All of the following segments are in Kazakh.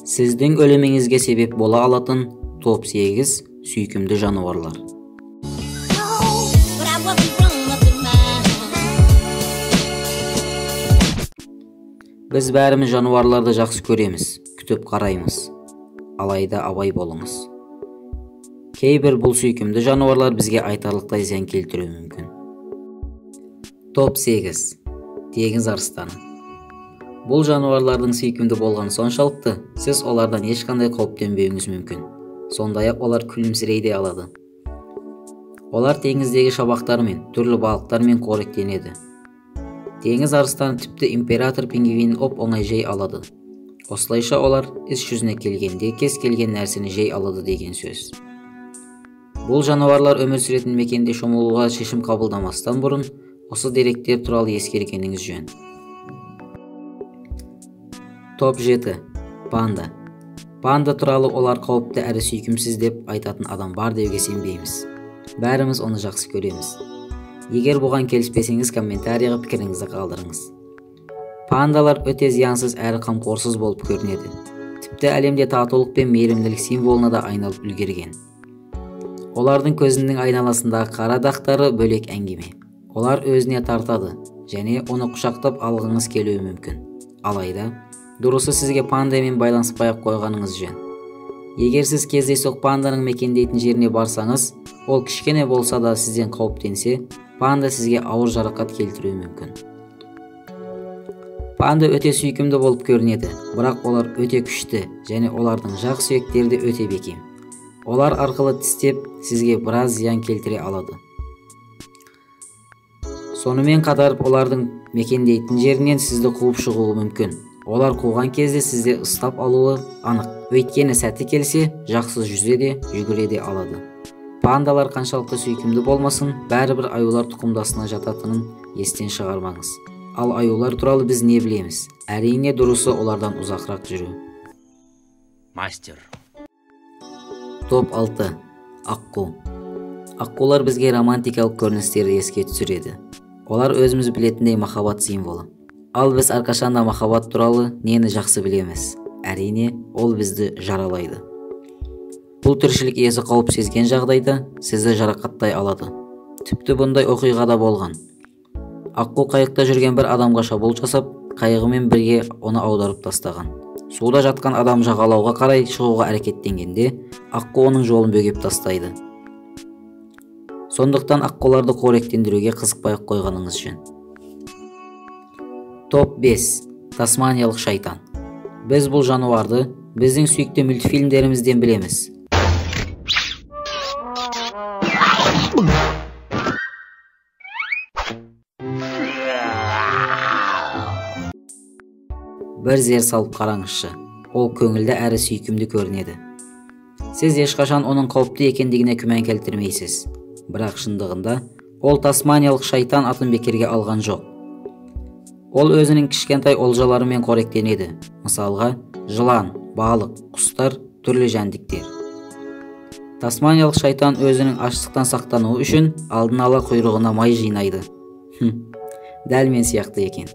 Сіздің өліміңізге себеп бола алатын топ 8 сүйкімді жануарлар. Біз бәріміз жануарларды жақсы көреміз, күтіп қараймыз. Алайда абай болыңыз. Кейбір бұл сүйкімді жануарлар бізге айтарлықтай зиян келтіруі мүмкін. Топ 8. Теңіз арыстаны. Бұл жануарлардың сүйкімді болғаны соншалықты, сіз олардан ешқандай қауіптенбеуіңіз мүмкін. Сондай-ақ олар күлімсірей де алады. Олар теңіздегі шабақтармен, түрлі балықтармен қоректенеді. Теңіз арыстаны тіпті император пингвинін оп-оңай жей алады. Осылайша олар іс жүзіне келгенде кез келген нәрсені жей алады деген сөз. Бұл жануарлар өмір сүретін мекенде шомылуға шешім қабылдамастан бұрын осы деректер туралы ескергеніңіз жөн. Топ 7. Панда. Панда туралы олар қауіпті әрі сүйкімсіз деп айтатын адам бар деуге сенбейміз. Бәріміз оны жақсы көреміз. Егер бұған келіспесеңіз, комментарийға пікіріңізді қалдырыңыз. Пандалар өте зиянсыз әрі қамқорсыз болып көрінеді. Тіпті әлемде татулық пен мейірімділік символына да айналып үлгерген. Олардың көзінің айналасындағы қара дақтары бөлек әңгіме. Олар өзіне тартады және оны құшақтап алғыңыз келуі мүмкін. Алайда, дұрысы сізге пандамен байланыспай-ақ қойғаныңыз жөн. Егер сіз кездейсоқ панданың мекендейтін жеріне барсаңыз, ол кішкене болса да сізден қауіптенсе, панда сізге ауыр жарақат келтіруі мүмкін. Панда өте сүйкімді болып көрінеді, бірақ олар өте күшті және олардың жақ сүйектері де өте бекем. Олар арқылы тістеп, сізге біраз зиян келтіре алады. Сонымен қатар олардың мекендейтін жерінен сізді қуып шығуы мүмкін. Олар қуған кезде сізді ұстап алуы анық. Өйткені сәті келсе, жақсы жүзе де, жүгіре де алады. Пандалар қаншалықты сүйкімді болмасын, бәрібір аюлар тұқымдасына жататынын естен шығармаңыз. Ал аюлар туралы біз не білеміз? Әрине, дұрысы олардан ұзақырақ жүру. Мастер. Топ 6. Аққу. Аққулар бізге романтикалық көріністерді еске түсіреді. Олар өзіміз білетіндей махаббат символы. Ал біз әрқашан да махаббат туралы нені жақсы білеміз? Әрине, ол бізді жаралайды. Бұл тіршілік иесі қауіп сезген жағдайда сізді жарақаттай алады. Тіпті бұндай оқиға да болған. Аққу қайықта жүрген бір адамға шабуыл жасап, қайығымен бірге оны аударып тастаған. Суда жатқан адам жағалауға қарай шығуға әрекеттенгенде, аққу оның жолын бөгеп тастайды. Сондықтан аққуларды қоректендіруге қызықпай қойғаныңыз жөн. Топ 5. Тасманиялық шайтан. Біз бұл жануарды біздің сүйікті мультфильмдерімізден білеміз. Бір зер салып қараңызшы, ол көңілді әрі сүйкімді көрінеді. Сіз ешқашан оның қауіпті екендігіне күмән келтірмейсіз. Бірақ шындығында ол тасманиялық шайтан атын бекерге алған жоқ. Ол өзінің кішкентай олжаларымен қоректенеді. Мысалға, жылан, балық, құстар, түрлі жәндіктер. Тасманиялық шайтан өзінің аштықтан сақтануы үшін алдын ала құйрығына май жинайды. Дәл мен сияқты екен.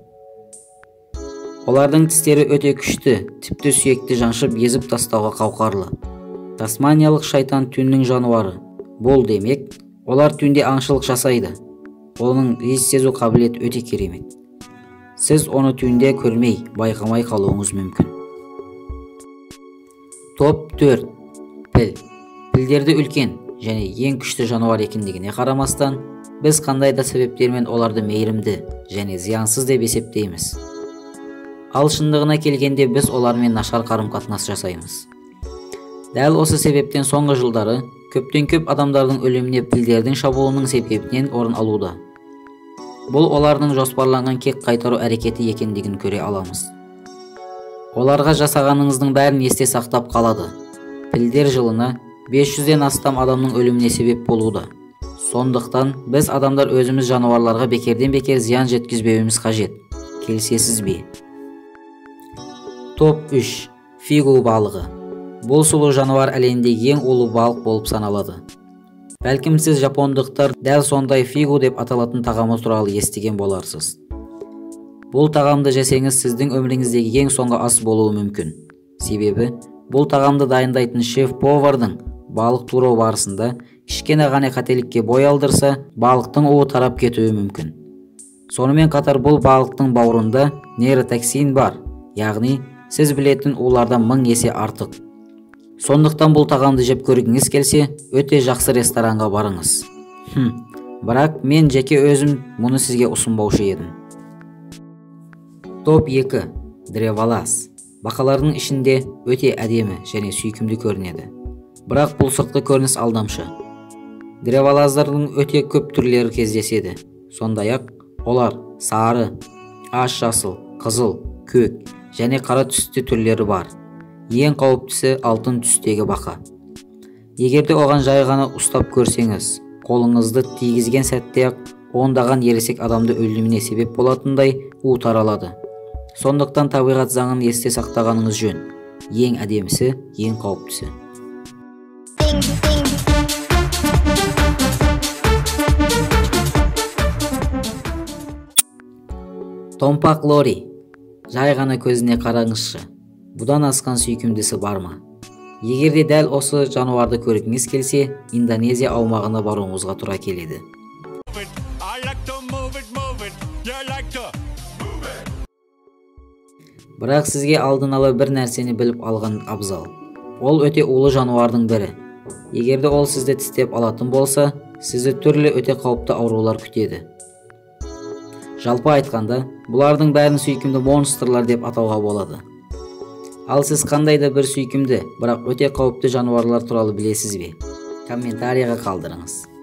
Олардың тістері өте күшті, тіпті сүйекті жаншып езіп тастауға қауқарлы. Тасманиялық шайтан түннің жануары. Бұл демек, олар түнде аңшылық жасайды. Оның иіс сезу қабілеті өте керемет. Сіз оны түнде көрмей, байқамай қалуыңыз мүмкін. Топ 4. Піл. Пілдерді үлкен және ең күшті жануар екендігіне қарамастан, біз қандай да себептермен оларды мейірімді және зиянсыз деп есептейміз. Ал шындығына келгенде біз олармен нашар қарым-қатынас жасаймыз. Дәл осы себептен соңғы жылдары көптен көп адамдардың өліміне пілдердің шабуылының себебінен орын алуда. Бұл олардың жоспарланған кек қайтару әрекеті екендігін көре аламыз. Оларға жасағаныңыздың бәрін есте сақтап қалады. Пілдер жылына 500-ден астам адамның өліміне себеп болуда. Сондықтан біз адамдар өзіміз жануарларға бекерден-бекер зиян жеткізбеуіміз қажет. Келісесіз бе? Топ 3. Фигу балығы. Бұл сұлу жануар әлемдегі ең улы балық болып саналады. Бәлкім сіз жапондықтар дәл сондай фигу деп аталатын тағамы туралы естіген боларсыз. Бұл тағамды жесеңіз сіздің өміріңіздегі ең соңғы ас болуы мүмкін. Себебі бұл тағамды дайындайтын шеф-повардың балық турау барысында кішкене ғана қателікке бой алдырса, балықтың уы тарап кетуі мүмкін. Сонымен қатар бұл балықтың бауырында нейротоксин бар, яғни сіз білетін улардан 1000 есе артық. Сондықтан бұл тағамды жеп көргіңіз келсе, өте жақсы ресторанға барыңыз. Бірақ мен жеке өзім мұны сізге ұсынбаушы едім. Топ 2. Древолаз. Бақалардың ішінде өте әдемі және сүйкімді көрінеді. Бірақ бұл сыртқы көрініс алдамшы. Древолаздардың өте көп түрлері кездеседі. Сондай-ақ олар сары, аш жасыл, қызыл, көк және қара түсті түрлері бар. Ең қауіптісі алтын түстегі бақа. Егерде оған жай ғана ұстап көрсеңіз, қолыңызды тигізген сәтте-ақ ондаған ересек адамды өліміне себеп болатындай у таралады. Сондықтан табиғат заңын есте сақтағаныңыз жөн. Ең әдемісі, ең қауіптісі. Томпақ лори. Жай ғана көзіне қараңызшы. Бұдан асқан сүйкімдісі бар ма? Егер де дәл осы жануарды көргіңіз келсе, Индонезия аумағына баруыңызға тура келеді. Бірақ сізге алдын ала бір нәрсені біліп алған абзал. Ол өте улы жануардың бірі. Егер де ол сізді тістеп алатын болса, сізді түрлі өте қауіпті аурулар күтеді. Жалпы айтқанда, бұлардың бәрін сүйкімді монстрлар деп атауға болады. Ал сіз қандай да бір сүйкімді, бірақ өте қауіпті жануарлар туралы білесіз бе? Комментарийға қалдырыңыз.